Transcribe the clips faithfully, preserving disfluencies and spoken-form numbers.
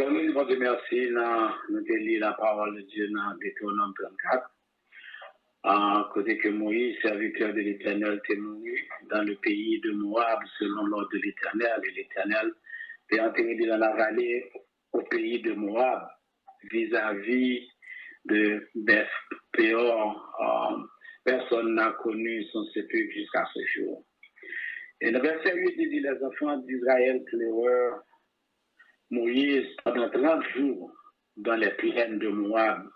Bondye mèsi, nan nou te li la parole de Dieu nan Deutéronome trannkat, ah, kote ke Moïse, serviteur de l'Éternel, te mouri dans le pays de Moab selon l'ordre de l'Éternel, et l'Éternel te antere li dans la vallée au pays de Moab, vis-à-vis de Beth Peor. Euh, personne n'a connu son sépulcre jusqu'à ce jour. Et le verset huit, il dit, les enfants d'Israël pleurèrent Moïse pendant trente jours dans les plaines de Moab,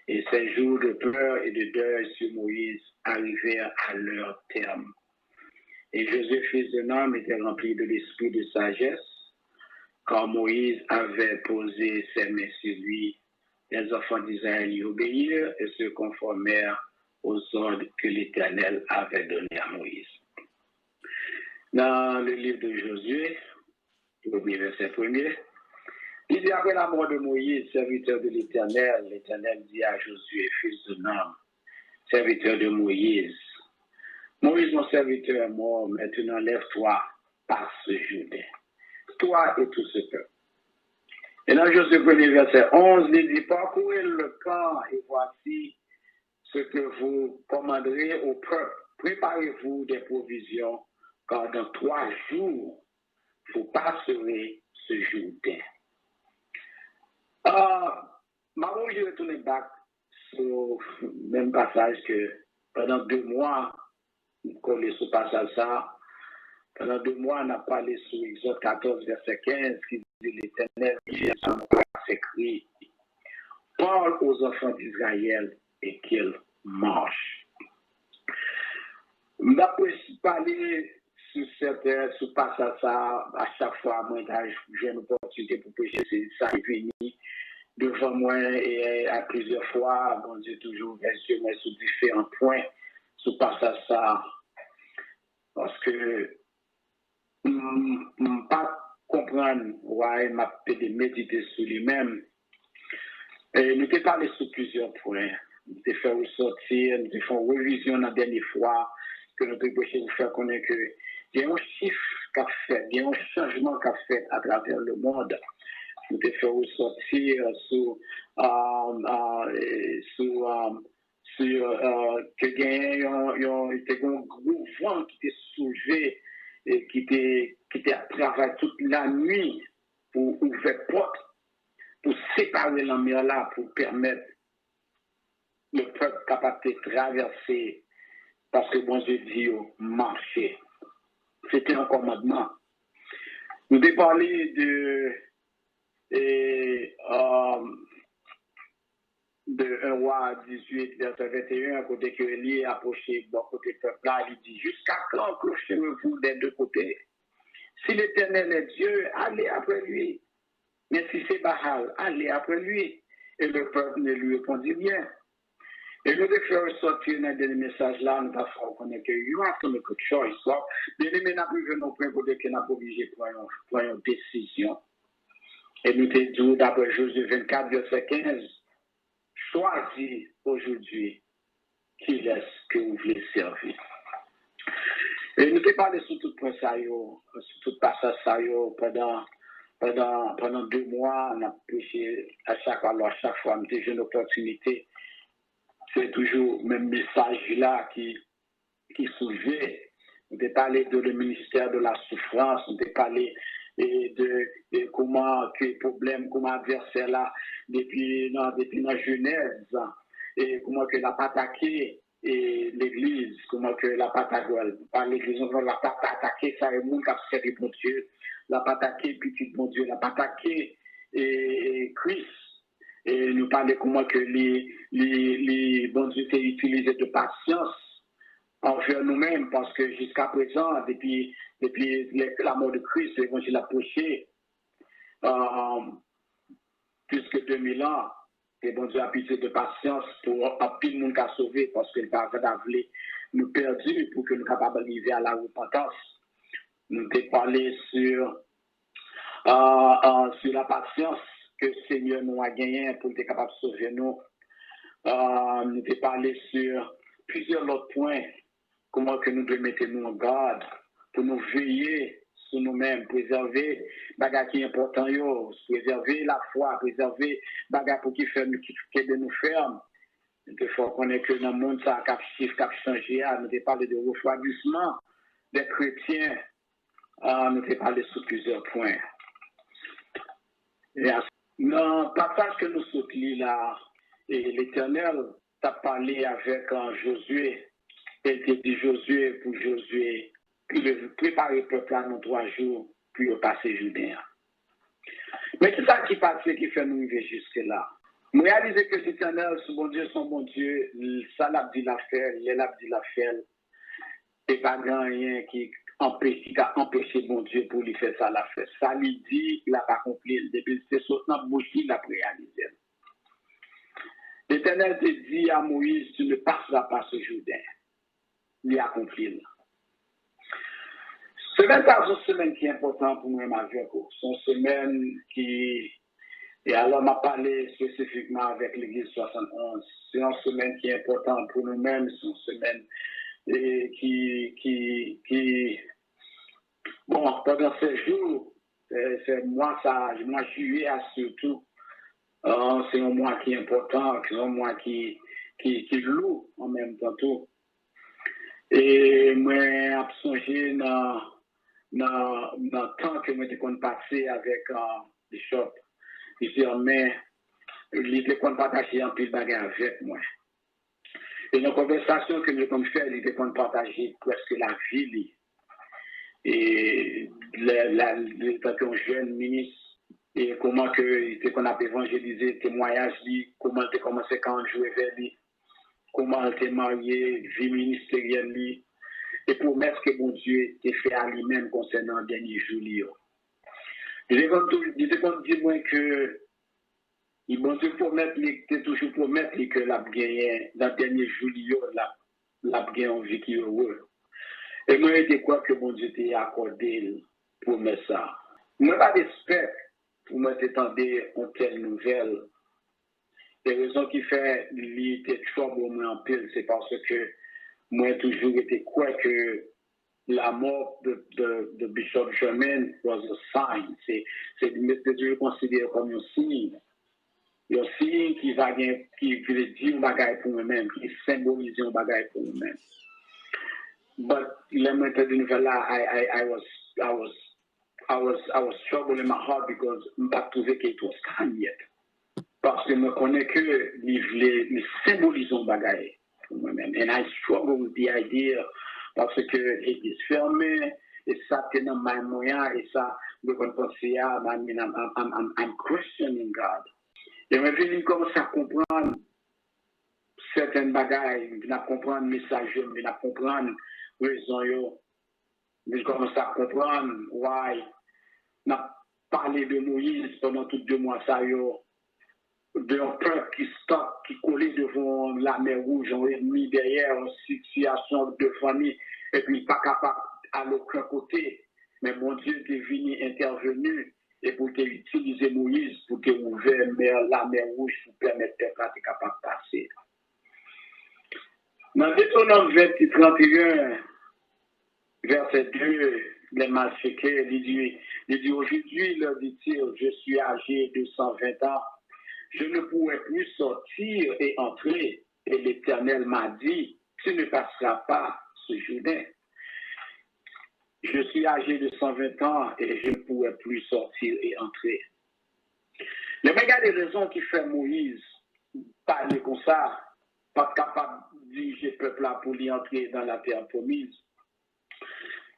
et ces jours de pleurs et de deuil sur Moïse arrivèrent à leur terme. Et Josué, fils de Nun, était rempli de l'esprit de sagesse, car Moïse avait posé ses mains sur lui. Les enfants d'Israël y obéirent et se conformèrent aux ordres que l'Éternel avait donnés à Moïse. Dans le livre de Josué, premier verset premier, il dit, après la mort de Moïse, serviteur de l'Éternel, l'Éternel dit à Josué, fils de Nun, serviteur de Moïse, Moïse, mon serviteur, est mort, maintenant lève-toi, passe ce Jourdain, toi et tout ce peuple. Et dans Josué premier verset onze, il dit, parcourez le camp et voici ce que vous commanderez au peuple. Préparez-vous des provisions, car dans trois jours, vous passerez ce Jourdain. Ah, m ap oblije retounen back sou menm pasaj ke pandan de mwa, m kole sou pasaj sa. Pandan de mwa, n ap pale sou Egzòd katòz, vèsè kenz, ki di, L'Éternel dit à Moïse, écris, parle aux enfants d'Israël et qu'ils marchent. M t ap pale sou sèten, sou pasaj sa a, a chak fwa mwen ta jwenn opòtinite pou preche, se sa ki vini devan mwen, e a plizyè fwa, Bondye toujou ouvè zye mwen sou diferan pwen sou pasaj sa a. Paske m, m pa t konprann why m ap pede medite sou li menm. E nou te pale sou plizyè pwen. Nou te fè resòti, nou te fè yon revizyon nan dènye fwa ke nou te preche pou fè konnen ke gen yon chif k ap fèt, gen yon chanjman k ap fèt atravè lemonn. Nou te fè resòti sou, ah, ah, sou, ah, sou, ah, ke genyen yon, yon, te gen yon gwo van ki te soulve e ki te, ki te ap travay tout lannuit pou ouvè pòt, pou separe lanmè la, pou pèmèt le pèp kapab te travèse, paske Bondye di yo mache. Se te yon kòmandman. Nou te pale de, e, um, de un Roi dix-huit, verset vingt et un, kote ke li apwoche bò kote pèp la, li di, jusqu'à quand clocherez-vous des deux côtés? Si l'Éternel est Dieu, allez après lui. Mais si c'est Baal, allez après lui. Et le peuple ne lui répondit rien. E nou te fè resòti nan dènye mesaj la, nou ta fè w konnen ke you have to make a choice. Donk, byeneme, n ap rive nan yon pwen kote ke n ap oblije pran yon, pran yon desizyon. E nou te di w, daprè Jozye vennkat, vèsè kenz, choisis aujourd'hui qui est-ce que vous voulez servir. E nou te pale sou tout pwen sa yo, sou tout pasaj sa yo pandan, pandan, pandan de mwa, n ap preche a chak, alò a chak fwa m te jwenn opòtinite, se toujou menm mesaj la ki, ki soulve. Nou te pale de le ministère de la souffrance, nou te pale e de, de kòman ke pwoblèm, kòman advèsè la, depi nan, depi nan jenèz, e kòman ke l ap atake e legliz, kòman ke l ap atake, pa legliz non, l ap atake sa yo, moun k ap sèvi Bondye, l ap atake pitit Bondye, l ap atake e, e Kris. E nou pale kòman ke li, li, li, Bondye te itilize de pasyans anvè nou menm, paske jiska prezan, depi, depi lè, la mò de Kris, levanjil ap preche, euh, plis ke de mil an, ke Bondye ap itilize de pasyans pou anpil moun ka sove, paske l pa ta vle nou pèdi, pou ke nou kapab rive a la repantans. Nou te pale sou, euh, euh, sou la pasyans ke Senyè nou a genyen pou l te kapab sove nou. Euh, nou te pale sou plizyè lòt pwen, kòman ke nou dwe mete nou an gad pou nou veye sou nou menm, prezève bagay ki enpòtan yo, prezève lafwa, prezève bagay pou ki fè nou ki, ki ede nou fèm. Nou te fè w konnen ke nan mond sa k ap swiv, k ap chanje a, nou te pale de refwadisman de kretyen, ah, nou te pale sou plizyè pwen. E a, nan pasaj ke nou sot li la, e Letènèl t ap pale avèk, ah, Jozye, e l te di Jozye pou Jozye prepare pèp la nan twa jou pou yo pase Jouden an. Men ki sa ki pase ki fè nou rive jiske la? M reyalize ke Letènèl, se Bondye, se yon Bondye, l- sa l ap di l ap fè, lè l ap di l ap fè l, e pa gen anyen ki anpe, ki ka anpeche Bondye pou li fè sa l ap fè. Sa li di, l ap akonpli l. Depi l te sot nan bouch li, l ap reyalize l. Letènèl te di a Moyiz, tu ne passeras pas ce Jourdain. Li akonpli l. Semèn sa a se yon semèn ki enpòtan pou mwen menm avèk ou. Se yon semèn ki, e alò m ap pale espesifikman avèk Legliz swasannonz. Se yon semèn ki enpòtan pou nou menm, se yon semèn e, ki, ki, ki, bon, pandan sèt jou, e, se mwa sa, mwa jiyè a sitou, ah, se yon mwa ki enpòtan, se yon mwa ki, ki, ki lou an menm tan tou. E mwen ap sonje nan, nan, nan tan ke mwen te konn pase avèk, ah, Bishop Germain, li te konn pataje anpil bagay avèk mwen. E nan konvèsasyon ke nou te konn fè, li te konn pataje prèske lavi li. E lè, lè, lè, antanke yon jèn minis, e kòman ke li te konn ap evanjelize, temwayaj li, kòman l te kòmanse ka ann jwe vè li, kòman l te marye, vi ministeryèl li, e pwomès ke Bondye te fè a li menm konsènan dènye jou li yo. Li te konn tou, li te konn di mwen ke li, Bondye pwomèt li, te toujou pwomèt li ke l ap genyen, nan dènye jou li yo, l ap, l ap gen yon vi ki ere. E mwen rete kwè ke Bondye te akòde l pwomès sa. Mwen pa t espèk pou mwen te tande yon tèl nouvèl. E rezon ki fè li te trouble mwen anpil, se paske mwen toujou rete kwè ke la mort de, de, de Bishop Germain was a sign. Se, se, mwen te toujou konsidere kòm yon siy. Yon siy ki va gen, ki vle di yon bagay pou mwen menm, ki senbolize yon bagay pou mwen menm. But lè mwen tande nouvèl la, I, I, I was, I was, I was, I was trouble in my heart because m pa t twouve ke it was time yet. Paske mwen konnen ke li vle, li senbolize yon bagay pou mwen menm. And I struggle with the idea, paske legliz fèmen, e sa te nan mind mwen an, e sa mwen konn panse a, I mean, I'm, I'm, I'm, I'm, I'm questioning God. E mwen vin kòmanse ap konprann sèten bagay, m vin ap konprann mesaj yo, m vin ap konprann rezon yo. Vin kòmanse ap konprann why n ap pale de Moyiz pandan tout de mwa sa yo, de yon pèp ki stuck, ki kole devan yon lamè wouj, yon ènmi dèyè, yon sitiyasyon devan li, epi li pa kapab al okenn kote. Men Bondye te vini entèveni e pou l te itilize Moyiz pou te ouvè mè, lamè wouj pou pèmèt pèp la te kapab pase. Nan Detewonòm venntuit, tranteyen, vèsè de, lè m al tcheke, li di, li di, aujourd'hui, leur dit-il, je suis âgé de cent vingt ans, je ne pourrai plus sortir et entrer. Et l'Éternel m'a dit, tu ne passeras pas ce Jourdain. Je suis âgé de cent vingt ans et je ne pourrai plus sortir et entrer. Lè mwen gade rezon ki fè Moyiz pale konsa, pa t kapab dirije pèp la pou li antre nan latè pwomiz.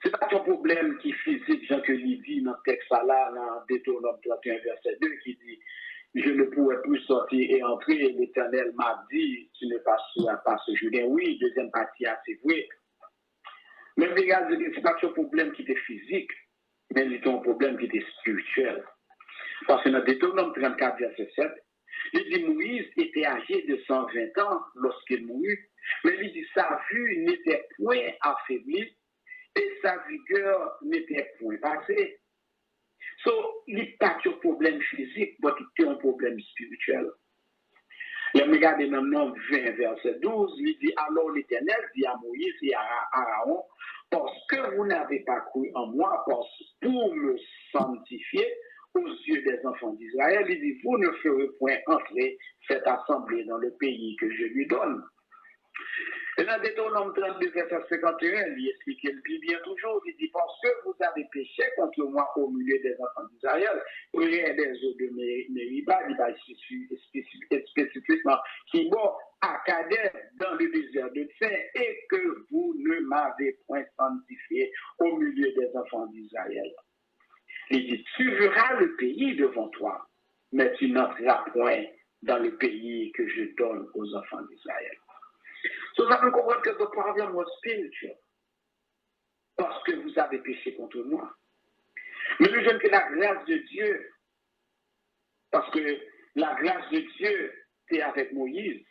Se pa t yon pwoblèm ki fizik, jan ke li di nan tèks sa la, nan Detewonòm tranteyen vèsè de, ki di, je ne pourrai plus sortir et entrer, l'Éternel m'a dit, tu ne passeras pas ce Jourdain. Wi, dezyèm pati a, se vre. Men m te gade, se pa t yon pwoblèm ki te fizik, men li te yon pwoblèm ki te espirityèl. Paske nan Detewonòm trannkat, vèsè sèt, li di, Moïse était âgé de cent vingt ans lorsqu'il mourut, mais li di, sa vue n'était point affaiblie et sa vigueur n'était point passée. So, li pa t yon pwoblèm fizik, but li te yon pwoblèm espirityèl. Lè m gade nan Nonb ven, vèsè douz, li di, alors l'Éternel dit à Moïse et à Aaron, Parce que vous n'avez pas cru en moi, parce, pour me sanctifier aux yeux des enfants d'Israël, il dit, vous ne ferez point entrer cette assemblée dans le pays que je lui donne. E nan Detewonòm trannde, vèsè senkanteyen, li eksplike l pi byen toujou. Li di, parce que vous avez péché contre moi au milieu des enfants d'Israël, près des eaux de Mé- Mériba, li bay espesi- espesi- espesifikman ki bò, à Kadesh, dans le désert de Tsin, et que vous ne m'avez point sanctifié au milieu des enfants d'Israël. Il dit, tu verras le pays devant toi, mais tu n'entreras point dans le pays que je donne aux enfants d'Israël. So, sa nou konprann ke the problem was spiritual. Parce que vous avez péché contre moi. Men nou jwenn ke la grâce de Dieu, parce que la grâce de Dieu te avec Moïse.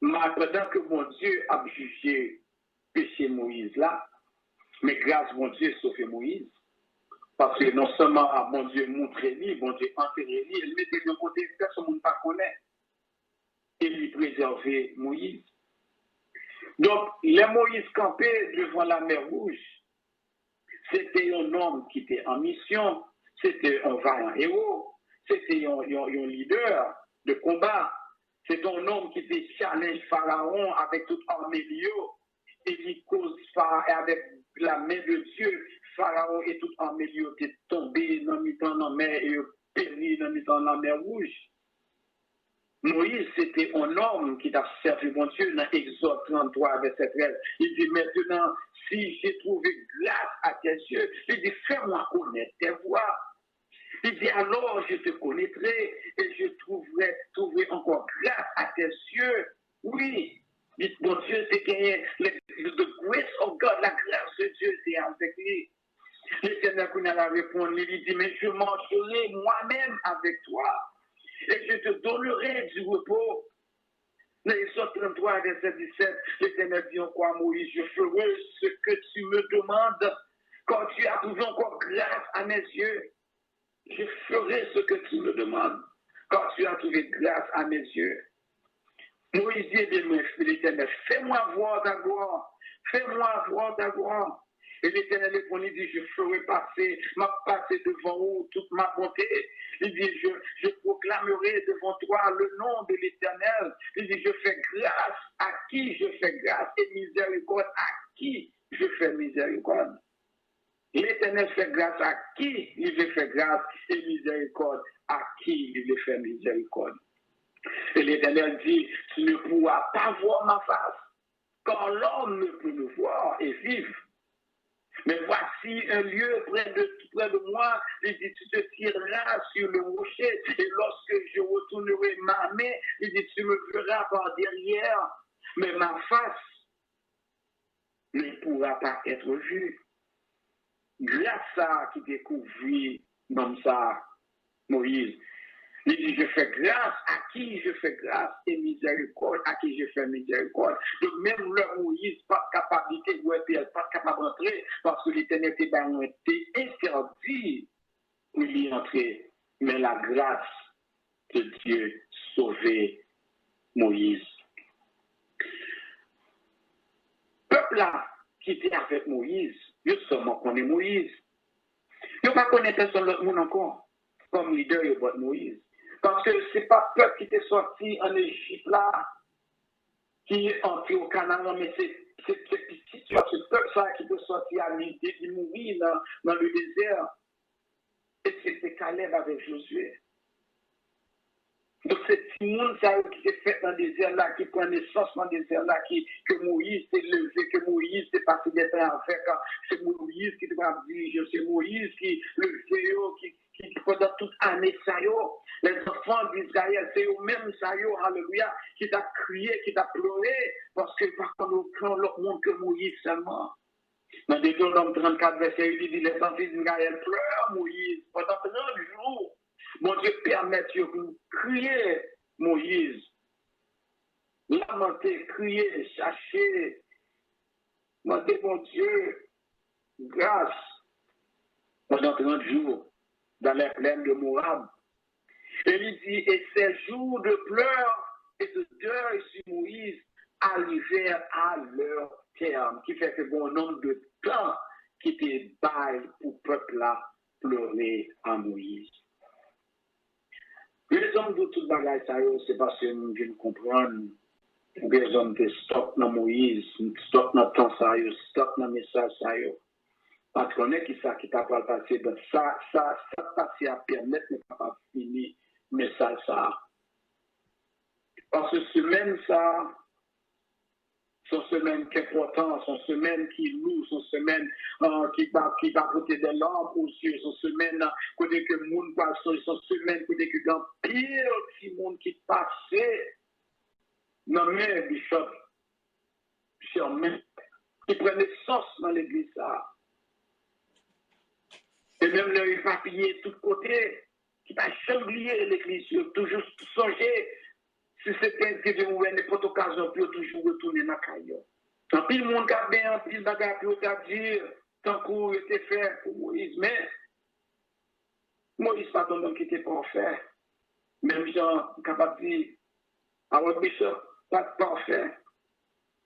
Men pandan ke Bondye ap jije peche Moyiz la, men gras Bondye sove Moyiz. Paske non sèlman Bondye moutre li, Bondye antere li, e l mete l yon kote pèsonn moun pa konnen. E li prezève Moyiz. Donk, lè Moyiz kanpe devan Lamè Wouj, se te yon nonm ki te an misyon, se te yon vayan ewo, se te yon, yon, yon lidè de konba, se te yon nonm ki te challenge Farawon avèk tout ame li yo, e li koz fa e avèk la men de Dye, Farawon e tout ame li yo te tonbe nan mitan lanmè e yo peri nan mitan Lamè Wouj. Moyiz se te yon nonm ki t ap sèvi Bondye nan Egzòd trannntwa, vèsè trèz. Li di, maintenant, si j'ai trouvé grâce à tes yeux, li di, fais-moi connaître tes voies. Li di, alors je te connaîtrai et je trouverai, trouverai encore grâce à tes yeux. Wi, li, Bondye te genyen le, the grace of God, la grâce de Dieu était avec lui. Letènèl kounye a la reponn li, li di, mais je marcherai moi-même avec toi et je te donnerai du repos. Nan Egzòd trannntwa, vèsè disèt, Letènèl di ankò a Moyiz, je ferai ce que tu me demandes, car tu as trouvé encore grâce à mes yeux. Je ferai ce que tu me demandes, car tu as trouvé grâce à mes yeux. Moyiz di, ebyen, mwen, Letènèl, fais-moi voir ta gloire, fais-moi voir ta gloire. E Letènèl reponn, li di, je ferai passer, m ap pase devan ou toute ma bonté. Li di, je, je proclamerai devant toi le nom de l'Éternel. Li di, je fais grâce à qui je fais grâce et miséricorde à qui je fais miséricorde. Letènèl fè gras a ki li vle fè gras, e mizèrikòd a ki li vle fè mizèrikòd. Et l'Éternel dit, tu ne pourras pas voir ma face, car l'homme ne peut me voir et vivre. Mais voici un lieu près de, près de moi, il dit, tu te tireras sur le rocher, et lorsque je retournerai ma main, il dit, tu me verras par derrière, mais ma face ne pourra pas être vue. Gras sa a ki te kouvri nonm sa a, Moyiz. Li di, je fais grâce à qui je fais grâce et miséricorde à qui je fais miséricorde. Donk, menm lè Moyiz pa t kapab, li te wè pyè l pa t kapab antre, paske Letènèl te ba yon, te entèdi pou li antre. Men lagras de Dye sove Moyiz. Pèp la ki te avèk Moyiz, yo sèlman konnen Moyiz. Yo pa konnen pèsonn lòt moun ankò kòm lidè yo bòt Moyiz. Paske se pa pèp ki te sòti ann Ejip la ki antre o Kanaran, men se, se, se pitit yo, se pèp sa a ki te sòti a Midi, ki mouri nan, nan le dezè. E se te Kalèb avèk Jozye. Donk, se timoun sa yo ki te fèt nan dezè la, ki pran nesans nan dezè la, ki, ke Moyiz te leve, ke Moyiz te pase de tan avèk, se Moyiz ki te pral dirije yo, se Moyiz ki leve yo, ki, ki, ki pandan tout ane sa yo, les enfants d'Israël, se yo menm sa yo, alelouya, ki t ap kriye, ki t ap plore, paske yo pa konn okenn lòt moun ke Moyiz sèlman. Nan Detewonòm trannkat, vèsè uit, li di, les enfants d'Israël pleurent Moïse pendant trente jours. Bondye pèmèt yo pou kriye Moyiz. Lamante, kriye, chache, mande Bondye gras pandan trant jou dans les plaines de Moab. E li di, et ces jours de pleurs et de deuil sur Moïse arrivèrent à leur terme, ki fè ke gen yon nonb de tan ki te bay pou pèp la plore a Moyiz. Rezon m di w tout bagay sa yo, se paske m vin konprann pou rezon m te stòk nan Moyiz, m stòk nan tan sa yo, stòk nan mesaj sa yo. Pa t konnen ki sa ki ta pral pase, donk sa, sa, sa k pase a pèmèt nou kapab fini mesaj sa a. Paske semèn sa a, se yon semèn ki enpòtan, se yon semèn ki lou, se yon semèn uh, ki pa ki pa pote de lòm osye, se yon semèn uh, kote ke moun pral sonje, se yon semèn kote ke gen anpil timoun ki pase nan men bishop Germain, ki pran nesans nan legliz sa a. E menm lè yo epapiye tout kote, ki pa janm bliye legliz yo, toujou sonje si se Thanksgiving oubyen nenpòt okazyon pou yo toujou retounen nan kay yo. Anpil moun ka gen anpil bagay pou yo ta di, tankou yo te fè pou Moyiz, men Moyiz pa t yon nonm ki te pafè. Menm jan m kapab di, Harold Bishop pa t pafè,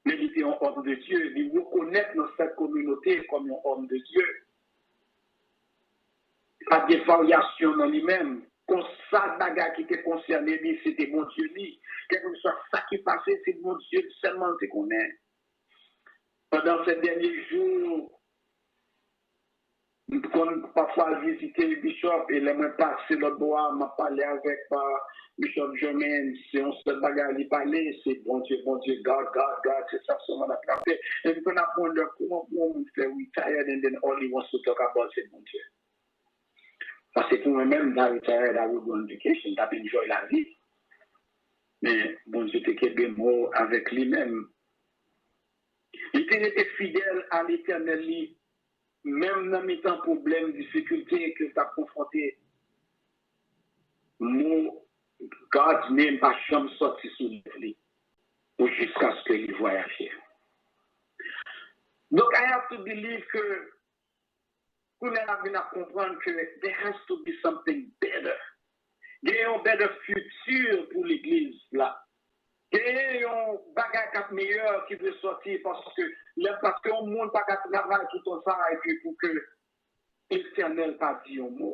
men li te yon òm de Dye. Li rekonèt nan sèt kominote kòm yon òm de Dye. Pa t gen varyasyon nan li menm. Konsa bagay ki te konsène li, se te Bondye li. Kèlkeswa sa ki pase, se Bondye sèlman l te konnen. Pandan sèt dènye jou, m konn pafwa al vizite bishop, e lè mwen pase lòt bò a, m ap pale avèk pa bishop Germain, se yon sèl bagay li pale, se Bondye, Bondye, God, God, God, se sa sèlman l ap raple. E m konn ap wonder kòman pou yon moun fè retired and then all he wants to talk about se Bondye. Paske pou mwen menm, m ta retired, I would go on vacation, m t ap enjoy lavi. Men Bondye te kenbe mo avèk li menm. Li te rete fidèl a Letènèl li, menm nan mitan pwoblèm, difikilte ke l t ap konfwonte. Mo God's name pa janm sòti sou lèv li pou jiskaske li vwayaje. Donk, I have to believe ke kounye a n ap vin ap konprann ke there has to be something better. Gen yon better future pou legliz la. Gen yon bagay k ap meyè ki dwe sòti paske lè paske yon moun pa ka travay toutan sa epi pou ke Letènèl pa di yon mo.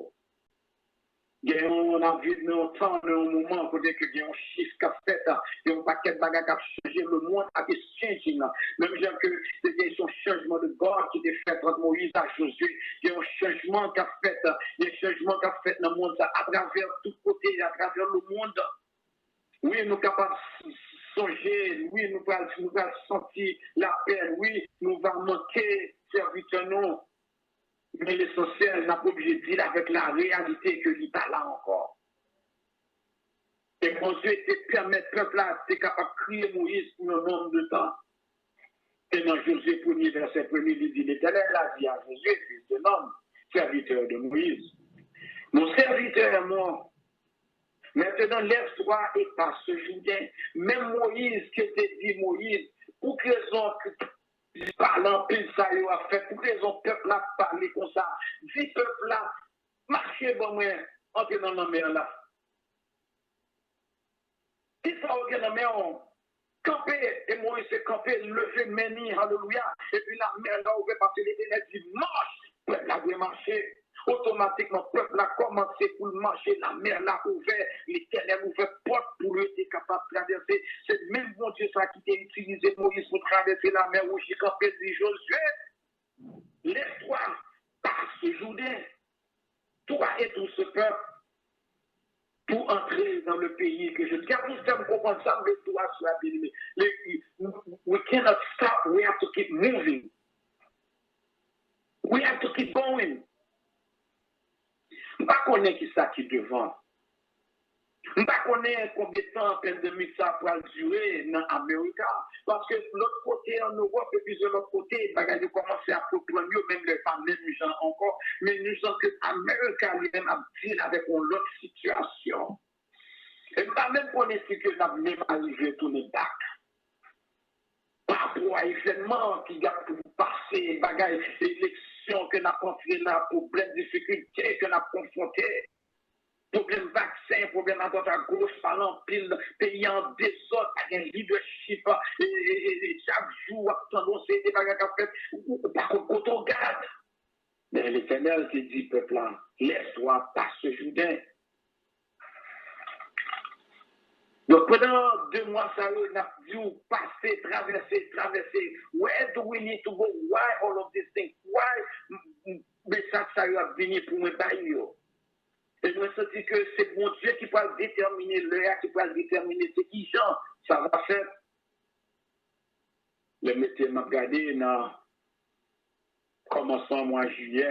Gen yon, n ap viv nan yon tan, nan yon moman kote ke gen yon shift k ap fèt, gen yon pakèt bagay k ap chanje, le monde ap changing. Menm jan ke te gen yon chanjman de guard ki te fèt ant Moyiz ak Jozye, gen yon chanjman k ap fèt, gen chanjman k ap fèt nan mond sa, atravè tout kote, atravè le monde. Wi, nou kapab sonje, wi, nou pral, nou pral santi lapèn, wi, nou va manke sèvitè nou. Men lesansyèl, n ap oblije deal avèk la reyalite ke li pa la ankò. E Bondye te pèmèt pèp la te kapab kriye Moyiz pou yon nonm de tan. E nan Jozye premye, vèsè premye, li di, Letènèl la di a Jozye, fils de l'homme, serviteur de Moïse, mon serviteur à moi, maintenant lève-toi et passe ce Jourdain. Menm Moyiz ke te di Moyiz, pou ki rezon pale anpil sa yo ap fè, pou ki rezon pèp la ap pale konsa, di pèp la, mache ban mwen antre nan lanmè la. Kisa w gen nan men w? Kanpe, e Moyiz te kanpe, leve men li, alelouya, epi lanmè la ouvè, paske Letènèl di, mache, pèp la dwe mache. Otomatikman, pèp la kòmanse pou l mache, lanmè la ouvè, Letènèl ouvè pòt pou yo te kapab travèse. Se menm Bondye sa ki te itilize Moyiz pou travèse lanmè wouj, li kanpe, li di Jozye, lève-toi, passe Jourdain, toi et tout ce peuple, pour entrer dans le pays que je. Gade yon tèm konprann sa, m vle di w aswè a, byeneme. We cannot stop, we have to keep moving. We have to keep going. M pa konnen ki sa ki devan. M pa konnen konbyen tan pandemik sa pral dire nan Amerika, paske lòt kote an Ewòp e plizyè lòt kote, bagay yo kòmanse ap reprann yo, menm lè pa menm jan ankò, men nou santi ke Amerika li menm ap deal avèk yon lòt sitiyasyon. E m pa menm konnen si ke n ap menm arive tounen back pa rapò a evènman ki ap pase, bagay eleksyon ke n ap antre la, pwoblèm, difikilte ke n ap konfwonte. Pwoblèm vaksen, pwoblèm adwat agoch, pale anpil, peyi a an dezòd, pa gen lidèchip. E, e, e, e, chak jou w ap tande yon seri de bagay k ap fèt, ou, ou, ou pa konn kote w gad. Men Letènèl te di pèp la, lève-toi, passe Jourdain. Donk, pandan de mwa sa yo, n ap di w, pase, travèse, travèse. Where do we need to go? Why all of these things? Why m- m- mesaj sa yo ap vini pou mwen bay yo? E mwen santi ke se Bondye ki pral detèmine lè a, ki pral detèmine se ki jan sa va fèt. Lè m rete m ap gade nan kòmansman mwa jiyè,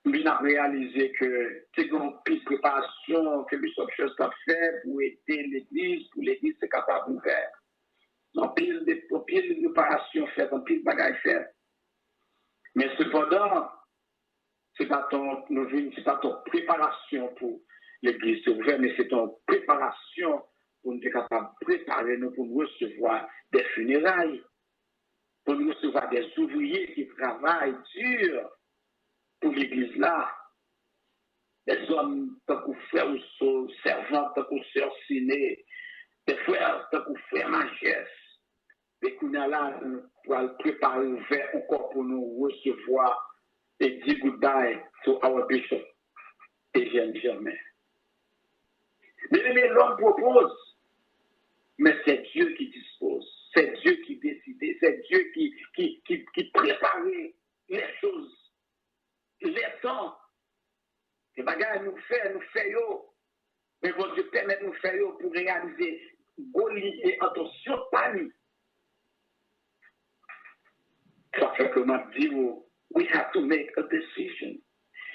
m vin ap reyalize ke te gen anpil preparasyon ke Bishop Schuster t ap fè pou ede legliz, pou legliz te kapab ouvè. Anpil de, anpil preparasyon fèt, anpil bagay fèt. Men sepandan, se pa t yon, nou vin, se pa t yon preparasyon pou legliz te ouvè, men se t yon preparasyon pou nou te kapab prepare nou pou nou resevwa de fineray, pou nou resevwa de ouvriye ki travay di pou legliz la, de zòm tankou frè Rousseau, sèvant tankou sè Siné, de frè tankou frè Majès, e kounye a la, nou pral prepare ouvè ankò pou nou resevwa e di goodbye to our bishop, Eugène Germain. Bien-aimé, l'homme propose, mais c'est Dieu qui dispose. C'est Dieu qui décide. C'est Dieu qui, qui, qui, qui prépare les choses. Les temps. Se bagay nou fè, nou fè yo. Men Bondye pèmèt nou fè yo pou reyalize gwo lide entansyon pa li. Sa fè ke m ap di w, we have to make a decision.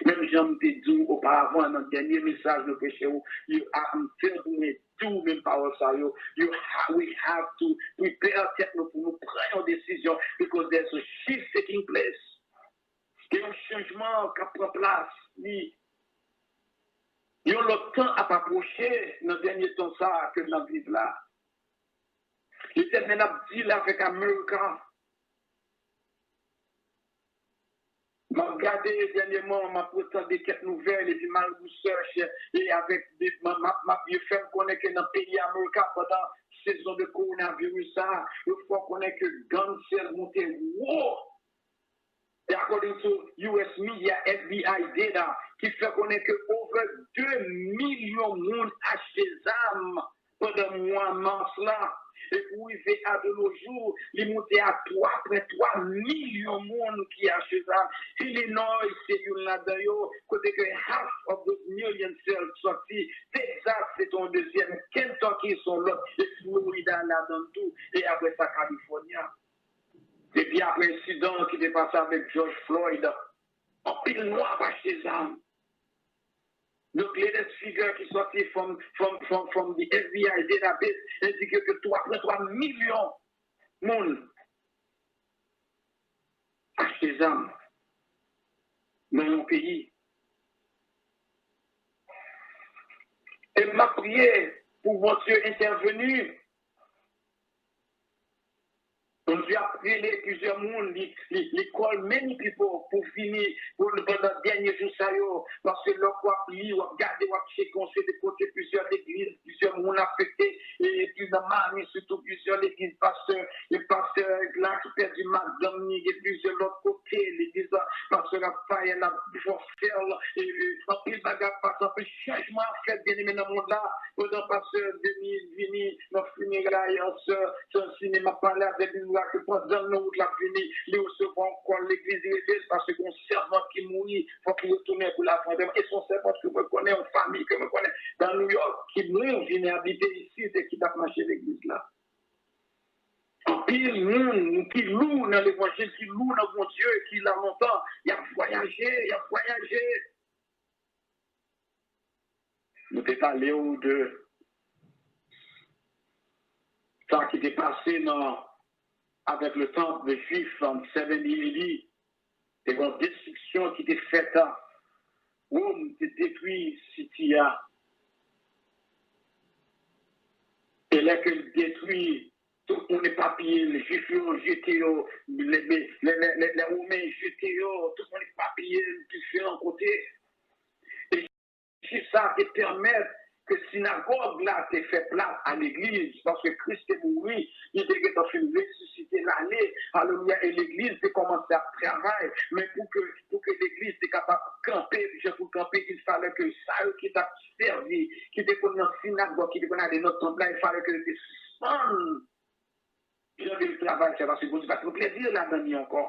Menm jan m te di w oparavan nan dènye mesaj nou preche w, you have, m fè pou mwen di w menm pawòl sa yo, you ha, we have to prepare tèt nou pou nou pran yon desizyon because there's a shift taking place. Gen yon chanjman k ap pran plas li. Yon lòt tan ap apwoche nan dènye tan sa a ke n ap viv la. Letènèl ap deal avèk America. M ap gade dènyèman, m ap retande kèk nouvèl epi m al research e avèk de, m ap, m ap, yo fè m konnen ke nan peyi America pandan sezon de kowonaviris sa, yo fè w konnen ke gang sales monte wo. E according to U S media, F B I data, ki fè konnen ke over de milyon moun achte zam pandan mwa mas la. E pou rive a de nos jours, li moute a twa pwen twa milyon moun ki achte zam. Illinois se youn ladan yo, kote ke half of those million sales soti. Texas se yon dezyèm, Kentucky se yon lòt, e Florida ladan l tou, e apre sa California. Depi apre ensidan ki te pase avèk George Floyd, anpil nwa ap achte zam. Donk, latest figure ki sòti from, from, from, from the F B I database endike ke twa pwen twa milyon moun achte zam nan yon peyi. E m ap priye pou Bondye entèveni. Bondye ap rele plizyè moun, li, li, li call many people pou vini pou pandan dènye jou sa yo. Paske lè w ap li, w ap gade, w ap tcheke yon seri de kote plizyè legliz, plizyè moun afekte, e, epi nan Miami sitou plizyè legliz, pastè, e pastè la ki pèdi madanm ni, gen plizyè lòt kote, legliz la, pastè Raphaël ap divorce, e, e, anpil bagay ap pase, anpil chanjman ap fèt, byeneme nan mond la, pandan pastè Denis vini nan fineray sè Sè Sine, m ap pale avèk li la ke pandan l nan wout l ap vini, li resevwa yon kòl legliz, li rele l paske gen yon sèvant ki mouri, fòk li retounen pou l al pran antèman. E se yon sèvant ke mwen konnen, yon fanmi ke mwen konnen nan New York ki mouri, vini abite isit e ki t ap mache legliz la. Anpil moun ki lou nan levanjil, ki lou nan Bondye, ki la lontan, y ap vwayaje, y ap vwayaje. Nou te pale w de sa ki te pase nan, avèk le temple juif an seventy A D. Te gen yon destriksyon ki te fèt a Wòm, te detwi siti a. E lè ke l detwi, tout moun epapiye, Jwif yo jete yo, lè, lè, lè, lè, lè Women jete yo, tout moun epapiye diferan kote. E sa te pèmèt ke sinagòg la te fè plas a legliz, paske Kris te mouri, li te gentan fin resisite, l ale, alelouya, e legliz te kòmanse ap travay, men pou ke, pou ke legliz te kapab kanpe, jan pou l kanpe, il fallait que sa yo ki t ap sèvi, ki te konn nan sinagòg, ki te konn ale nan tanp la, il fallait que yo te sispann jan de travay sa, paske Bondye pa t pran plezi ladan li ankò.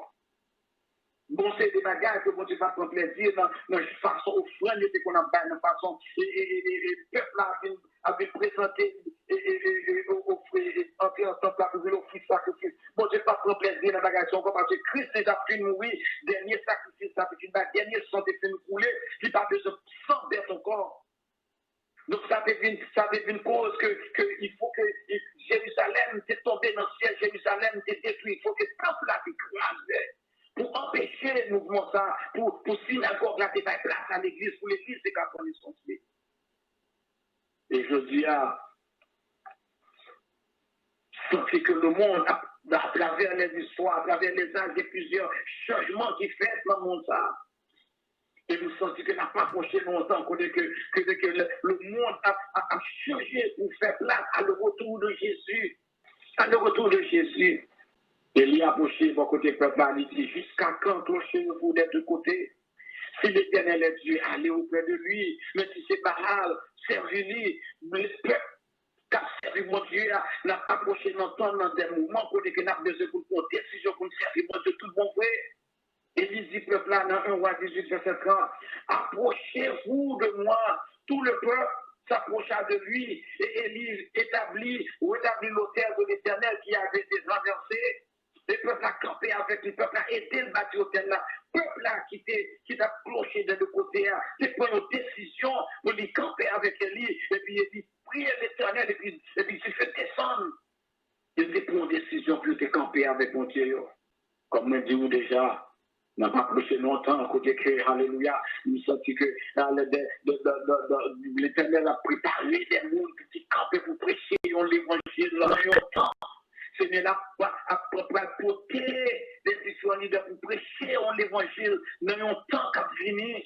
Bon, se de bagay ke Bondye pa t pran plezi nan, nan fason ofrann yo te konn ap bay, nan fason e, e, e, e, e pèp la ap vin, ap vin prezante e, e, e, e, o- ofri, e, antre nan tanp la pou vin ofri sakrifis. Bondye pa t pran plezi nan bagay sa ankò, paske Kris deja fin mouri, dènye sakrifis la te fin bay, dènye san te fin koule, li pa bezwen san bèt ankò. Donk, sa te vin, sa te vin koz ke, ke il faut que Jerusalem te tonbe nan syèl, Jerusalem te detwi, il faut que tanp la te kraze pou anpeche mouvman sa, pou, pou sinagòg la te bay plas a legliz, pou legliz te ka pran nesans li. E jodi a, santi ke le monde, a, à travers les histoires, à travers les âges, il y a plusieurs changements qui fèt nan mond sa. E nou santi ke n ap apwoche nan yon tan kote ke, ke, ke le, le monde ap, ap, ap chanje pou fè plas a le retour de Jésus. A le retour de Jésus. E li apwoche bò kote pèp la, li di, jusqu'à quand clochez-vous des deux côtés? Si l'Éternel est Dieu, allez auprès de lui. Men si se Baal, sèvi li. Le pèp k ap sèvi Bondye a, n ap apwoche nan tan, nan de moman kote ke n ap bezwen pou n pran desizyon pou n sèvi Bondye tout bon vre. E li di pèp la nan en Wa dizuit vèsè trant, approchez-vous de moi. Tout le peuple s'approcha de lui et Élie établit, rétablit l'autel de l'Éternel qui avait été renversé. E pèp la kanpe avèk li, pèp la ede l bati otèl la. Pèp la ki te, ki t ap kloche de de kote a, te pran yon desizyon pou li kanpe avèk Eli, epi Eli priye Letènèl, epi, epi dife desann. Yo te pran yon desizyon pou yo te kanpe avèk Bondye yo. Kòm mwen di w deja, n ap apwoche nan yon tan kote ke, alelouya, m santi ke, ale, de, de, de, de, de, Letènèl ap prepare de moun pou te kanpe pou preche yon levanjil nan yon tan. Senyè la ap, ap, ap pral pote de diferan lidè pou preche yon levanjil nan yon tan k ap vini.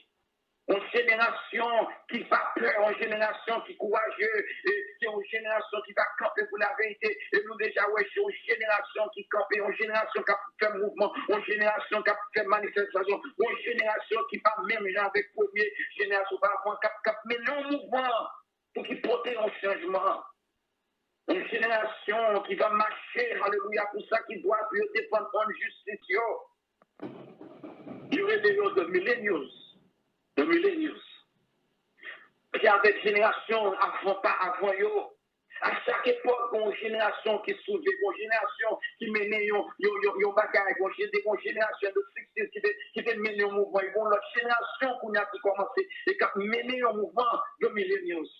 Yon jenerasyon ki pa pè, yon jenerasyon ki kouraje, e se yon jenerasyon ki va kanpe pou laverite. E nou deja wè, se yon jenerasyon ki kanpe, yon jenerasyon k ap fè mouvman, yon jenerasyon k ap fè manifestasyon, yon jenerasyon ki pa menm jan avèk premye jenerasyon pa avan, k ap, k ap mennen yon mouvman pou ki pote yon chanjman. Yon jenerasyon ki va mache, alelouya, pou sa ki dwat, pou yo defann kòz jistis yo. Yo rele yo the millennials. The millennials. Se avèk jenerasyon avan pa avan yo. A chak epòk, gen yon jenerasyon ki soulve, gen yon jenerasyon ki mennen yon, yon, yon, yon bagay, gen yon je- gen yon jenerasyon de sixties ki te, ki te mennen yon mouvman, e gen yon lòt jenerasyon kounye a ki kòmanse e k ap mennen yon mouvman, the millennials.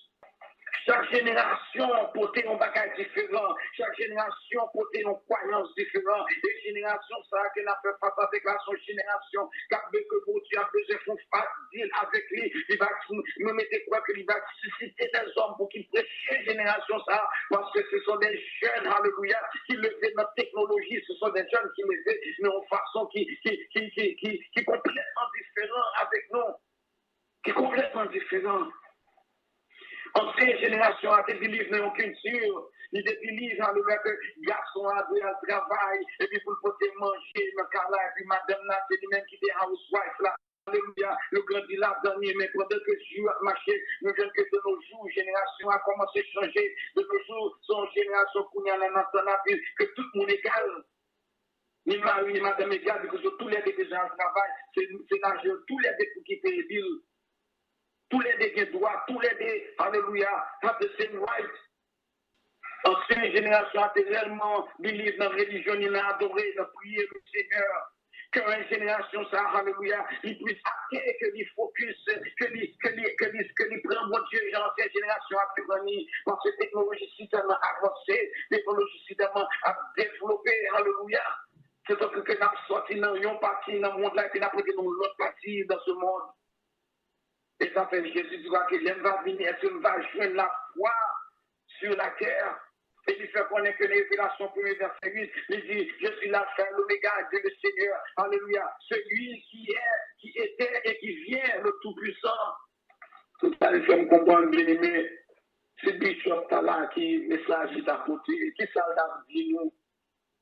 Chak jenerasyon pote yon bagay diferan. Chak jenerasyon pote yon kwayans diferan. E jenerasyon sa a ke n ap fè fas avèk la, se yon jenerasyon k ap be- ke Bondye ap bezwen fè yon fas deal avèk li. Li va, mwen mete kwè ke li va sisite dèzòm pou ki preche jenerasyon sa a, paske se sont des jeunes, alelouya, ki leve nan teknoloji, se sont des jeunes ki leve nan yon fason ki, ki, ki, ki, ki, ki konplètman diferan avèk nou. Ki konplètman diferan. Ansyen jenerasyon an te believe nan yon kilti, li te believe nan le fè ke gason an dwe al travay, epi pou l pote manje nan kay la, epi madanm nan, se li menm ki te housewife la. Alelouya, yo grandi ladan li, men pandan ke jou ap mache, nou jwenn ke de nos jours, jenerasyon an kòmanse chanje. De nos jours, se yon jenerasyon kounye a nan, nan tan n ap viv, ke tout moun egal. Ni mari, ni madanm egal, because yo toulède bezwen al travay. Se, se lajan yo toulède pou ki peye bil. Toulède gen dwa, toulède, alelouya, have the same right. Ansyen jenerasyon an te rèlman believe nan relijyon, ni nan adore, nan priye le Senyè. Ke jenerasyon sa, alelouya, li plis ate ke li fokis, ke li, ke li, ke li, ke li pran Bondye jan ansyen jenerasyon an te pran li. Paske teknoloji si tèlman avanse, teknoloji si tèlman ap devlope, alelouya. Se tankou ke n ap sòti nan yon pati nan mond la epi n ap rete nan yon lòt pati dans ce monde. E sa fè Jezi di ke lè m va vini, èske m va jwenn lafwa sur la terre? E li fè konnen ke nan Revelasyon premye vèsè uit, li di, je suis l'alpha et l'oméga, dit le Seigneur. Alelouya. Celui qui est, qui était et qui vient, le Tout-Puissant. Tout sa li fè m konprann, byeneme, se bishop ta la ki mesaj li ta pote, ki sa l t ap di nou.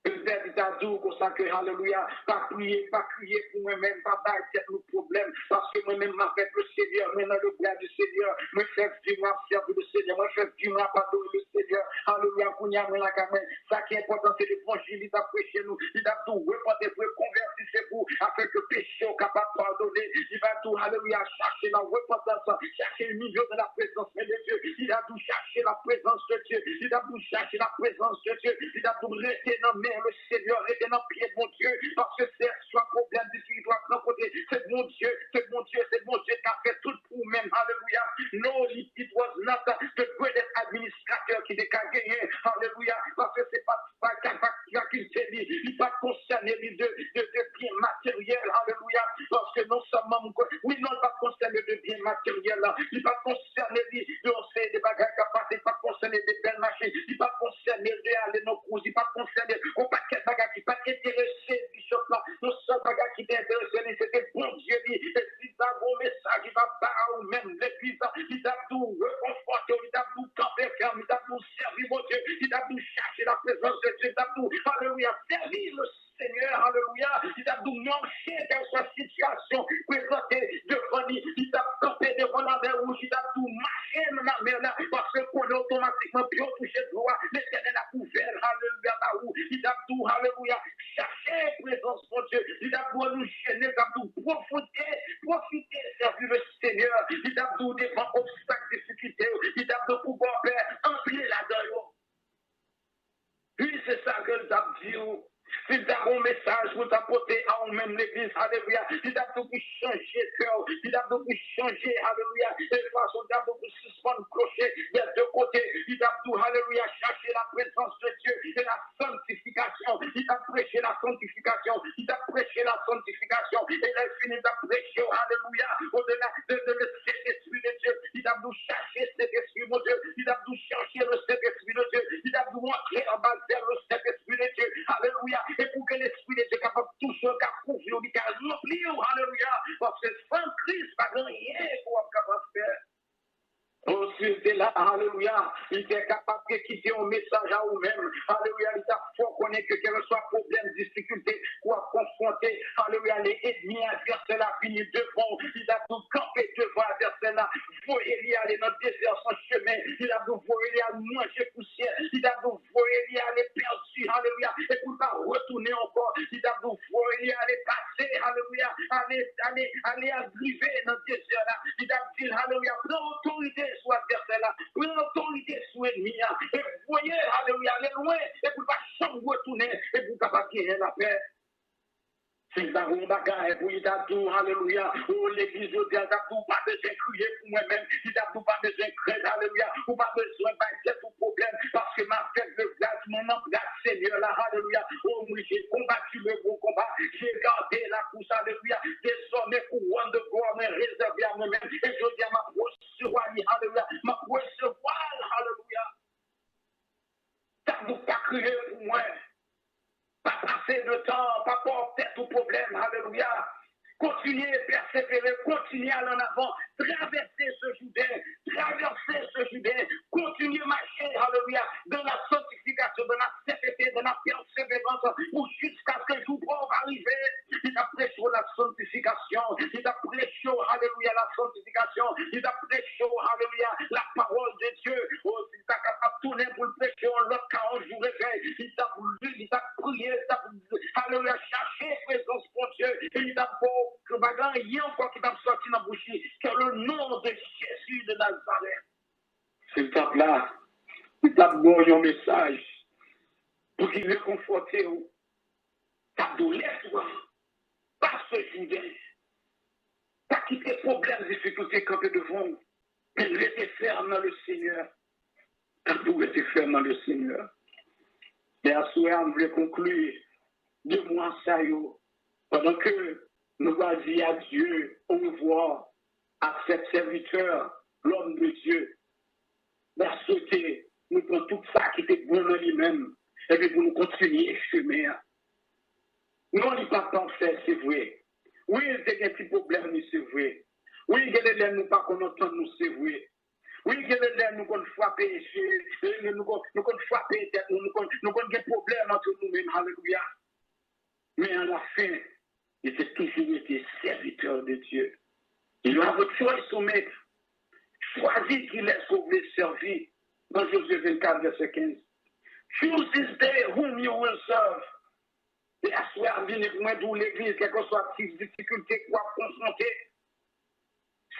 Petèt li ta di w konsa ke, alelouya, pa priye, pa kriye pou mwen menm, pa bay tèt nou pwoblèm, paske mwen menm m avèk le Senyè, mwen nan le bra du Senyè, mwen fè vi mwen ap sèvi le Senyè, mwen fè vi mwen ap adore le Senyè, alelouya, kounye a mwen lakay mwen, sa ki enpòtan se levanjil li t ap preche nou, li t ap di w repante, rekonvèti se pou, afin ke peche w kapab padone, li va di w, alelouya, chache la repantans, chache imilye w nan la prezans de Dye, li t ap di w chache la prezans de Dye, li t ap di w chache la prezans de Dye, li t ap di w rete nan men le Senyè, rete nan pye Bondye, paske sèlswa pwoblèm, difikilte w ap rankontre, se Bondye, se Bondye, se Bondye k ap fè tout pou ou menm. Alelouya. No, it was not the greatest administrator ki te ka genyen. Alelouya. Paske se pa, pa, pa, pa fakilte li. Li pa t konsène li de, de, de byen materyèl. Alelouya. Paske non sèlman m kwè, wi, non, li pa t konsène de byen materyèl. Li pa t konsène li de yon seri de bagay k ap pase. Li pa t konsène de bèl machin. Li pa t konsène de ale nan kours. Li pa t konsène yon pakèt bagay ki pa t enterese bishop la. Yon sèl bagay ki te enterese li, se te Bondye li. E si ta gon mesaj li t ap ba ou menm legliz la, li t ap di w rekonfòte w, li t ap di w kanpe fèm, li t ap di w sèvi Bondye, li t ap di w chache la prezans de Dye, li t ap di w, alelouya, sèvi le Senyè, alelouya, li t ap di w mache kèlkeswa sitiyasyon prezante devan li, li t ap kanpe devan lamè wouj, li t ap di w mache nan lamè la, paske konnen otomatikman pye w touche dlo a, Letènèl ap ouvè l, alelouya, ba ou, li t ap di w, alelouya, chache prezans Bondye. Li t ap di w nou jene, li t ap di w pwofite, pwofite sèvi le Senyè. Li t ap di w devan obstak, difikilte yo, li t ap di w pou bò pè, antre ladan yo. Wi, se sa ke l t ap di w. Si l ta gon mesaj pou l ta pote a ou menm legliz, alelouya, li t ap di w pou chanje kè w, li t ap di w pou chanje, alelouya, e fason l t ap di w pou sispann kloche dè de kote, li t ap di w, alelouya, chache la prezans de Dye e la santifikasyon. Li t ap preche la santifikasyon. Li t ap preche la santifikasyon. E lè l fini, li t ap preche w, alelouya, odela de, de, de Sentespri de Dye. Li t ap di w chache Sentespri Bondye. Li t ap di w chache le Sentespri de Dye. Li t ap di w antre anba zèl le Sentespri de Dye. Alelouya. E pou ke Lespri de Dye kapab touche w, ka kouvri w, li ka ranpli w. Alelouya. Paske san Kris, pa gen anyen ke w ap kapab fè. O, si l te la, alelouya, li te kapab te kite yon mesaj a ou menm. Alelouya, li t ap fè w konnen ke kèlkeswa pwoblèm, difikilte ke w ap konfwonte, alelouya, le ènmi, advèsè la vini devan w. Li t ap tou kanpe devan advèsè la, voye li ale nan dezè san chemen. Li t ap tou voye li al manje pousyè. Li t ap tou voye li ale pèdi, alelouya, e pou l pa retounen ankò. Li t ap tou voye li ale pase, alelouya, ale, ale, ale al rive nan dezè la. Li t ap di l, alelouya, pran otorite sou advèsè la, pran otorite sou ènmi a, e voye l, alelouya, ale lwen, e pou l pa janm retounen, e pou w kapab genyen lapè. Si l ta gon bagay pou li ta di w, alelouya, o legliz jodi a, l ta di w, ou pa bezwen kriye pou mwen menm, li ta di w, ou pa bezwen krent, alelouya, ou pa bezwen bay tèt ou pwoblèm, paske m avèk le bras, mwen nan bras Senyè la, alelouya, o mwen, j'ai combattu le bon combat, j'ai gardé la course, alelouya, dezòmè kouwòn de glwa mwen rezève a mwen menm, e jodi a, m ap resevwa li, alelouya, m ap resevwa l, alelouya. Tann nou pa kriye pou mwen. Pa pase de tan, pa ba w tèt ou pwoblèm. Alelouya. Kontinye pèsevere, kontinye al an avan. Traverse ce Jourdain, traverse ce Jourdain. Kontinye mache, alelouya, dans la sanctification, dans la sainteté, dans la persévérance, pou jiskaske jou pa w va rive. Li t ap preche w la santifikasyon. Li t ap preche w, alelouya, la santifikasyon. Li t ap preche w, alelouya, la parole de Dieu. O, si l ta kapab tounen pou l preche yon lòt ka yon jou revèy, li t ap li, li t ap priye, li t ap, alelouya, chache prezans Bondye. E li t ap ba w, ke pa gen anyen ankò ki t ap sòti nan bouch li. Que le nom de Jésus de Nazareth. Si l t ap la, li t ap ba w yon mesaj pou ki rekonfòte w. T ap di w, lève-toi, passe Jourdain. Pa kite pwoblèm, difikilte kanpe devan w, men rete fèm nan le Senyè. T ap di w rete fèm nan le Senyè. E aswè a, m vle konkli de mwa sa yo, pandan ke nou va di adieu, au revoir, à cet serviteur, l'homme de Dieu. Mwen swete nou pran tout sa ki te bon nan li menm, epi pou nou kontinye chemen an. Non, li pa t pafè, se vre. Wi, l te gen ti pwoblèm li, se vre. Wi, gen de lè nou pa konn antann nou, se vre. Wi, gen de lè nou konn frape, nou konn, nou konn frape tèt nou, nou konn, nou konn gen pwoblèm ant nou menm, alelouya. Men alafen, li te toujou rete sèvitè de Dye. You have a choice to make. Chwazi kilès ke w vle sèvi. Nan Jozye vennkat, vèsè kenz. Choose this day whom you will serve. E aswè a vini pou mwen di w legliz, kèlkeswa ti difikilte ke w ap konfwonte,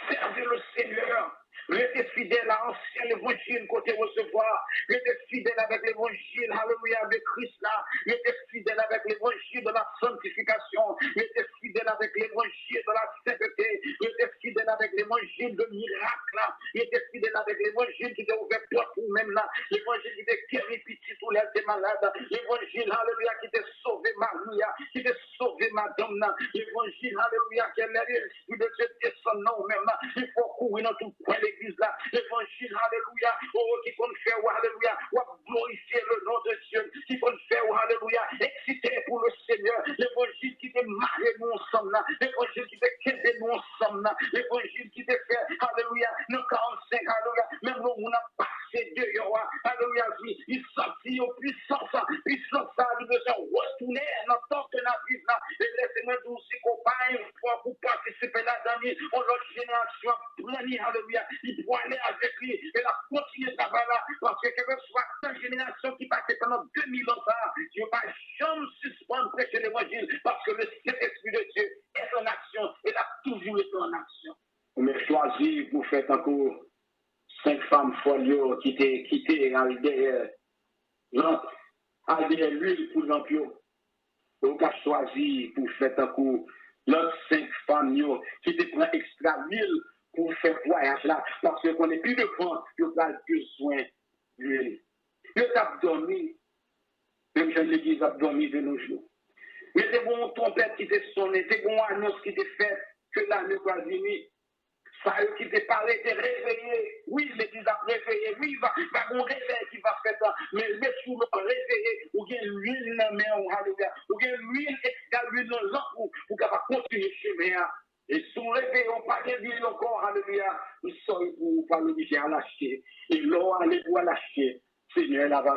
sèvi le Senyè. Rete fidèl a ansyen levanjil ke w te resevwa. Rete fidèl avèk levanjil, alelouya, de Kris la. Rete fidèl avèk levanjil de la sanctification. Rete fidèl avèk levanjil de la sainteté. Rete fidèl avèk levanjil de mirak la. Rete fidèl avèk levanjil ki te ouvè pòt pou ou menm la. Levanjil ki te geri pitit ou lè l te malad. Levanjil, alelouya, ki te sove mari a, ki te sove madanm nan. Levanjil, alelouya, ke lè Lespri de Dye desann nan ou menm la, li fè w kouri nan tout kwen legliz la. Levanjil, alelouya, o, ki konn fè w, alelouya, w ap glorifye le non de Dye, ki konn fè w, alelouya, eksite pou le Senyè. Levanjil ki te mare nou ansanm nan, levanjil ki te kenbe nou ansanm nan, levanjil ki te fè, alelouya, nan karannsenk, alelouya, menm lè yon moun ap pase deyò a, alelouya, li, li santi yon pwisans, pwisans sa, li bezwen retounen nan tanp ke n ap viv la. E lèse mwen di w, si ke w pa gen fwa pou w patisipe ladan li, yon lòt jenerasyon ap pran li, alelouya, li pwale avèk li, e l ap kontinye travay la, paske kèlkeswa tan jenerasyon ki pase pandan de mil an sa a, yo pa janm sispann preche levanjil, paske le Sentespri de Dye est en action, e l ap toujou rete an aksyon. Ou mèt chwazi pou fè tankou senk fanm fòl yo ki te kite al dèyè lanp, al dèyè lwil pou lanp yo. Ou ka chwazi pou fè tankou lòt senk fanm yo ki te pran ekstra lwil pou fè vwayaj la, paske yo konnen pi devan yo pral bezwen lwil. Yo t ap dòmi, menm jan legliz ap dòmi de nos jours. Men te gen yon twonpèt ki te sonnen, te gen yon anons ki te fèt ke lame pral vini. Sa yo ki te pare te reveye. Wi, legliz ap reveye. Wi, va, va gen yon revèy ki va fèt. Men, men si w reveye, ou gen lwil nan men w, alelouya. Ou gen lwil, ekstra lwil nan lanp ou, pou w kapab kontinye chemen an. E si w reveye, ou pa gen lwil ankò, alelouya. M sòri pou ou, ou pral oblije al achte. E lè w ale pou al achte, Senyè la va